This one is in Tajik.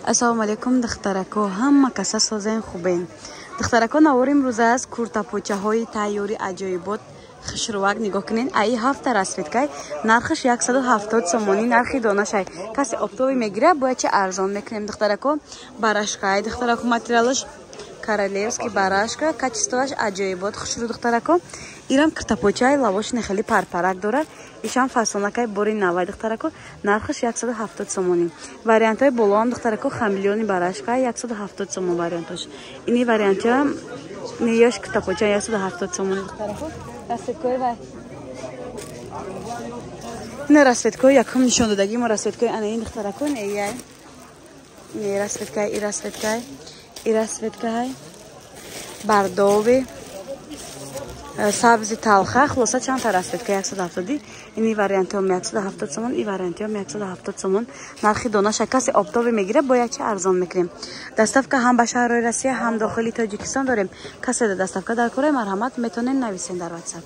Ассалому алайкум, духтарако, ҳама каса созен, хубен. Духтарако, навор имрӯза аст куртапочаҳои тайёри аҷоибот, хушрувак. Нигоҳ кунед, аи ҳафта расцветкай, нархаш 170 сомонӣ, нархи донашай. Касе оптовый мегирад, бояд чи арзон мекунем, духтарако. Барашкай, духтарако, материалаш королевский барашка, качествоаш аҷоибот, хушрӯ, духтарако. Ирам куртапочаи лавошини хеле парпарак дорад, ишам фасонакай бори навай, духтарако, нархаш 170 сомонӣ. Вариантҳои болоам, духтарако, хамелеони барашка, 170 сомон вариантош. Ини вариантча неёш куртапоча 170 сомонӣ, духтарако. Расцветкои вай, ина расцветкои якум нишон додагӣ мо, расцветкои ана ин, духтарако, неяй, не расцветкай, и расцветкай, и расцветкай бардови, сабзи талха. Хулоса, чандта расцветка 170-и. Ини вариантиҳом 170 сомон, и вариантиҳом 170 сомон нархи донаша. Касе оптовый мегирад, бояд чи арзон мекунем. Доставка ҳам ба шаҳрҳои Россия, ҳам дохили Тоҷикистон дорем. Касе да доставка дар кора, марҳамат, метонен нависен дар Ватсап.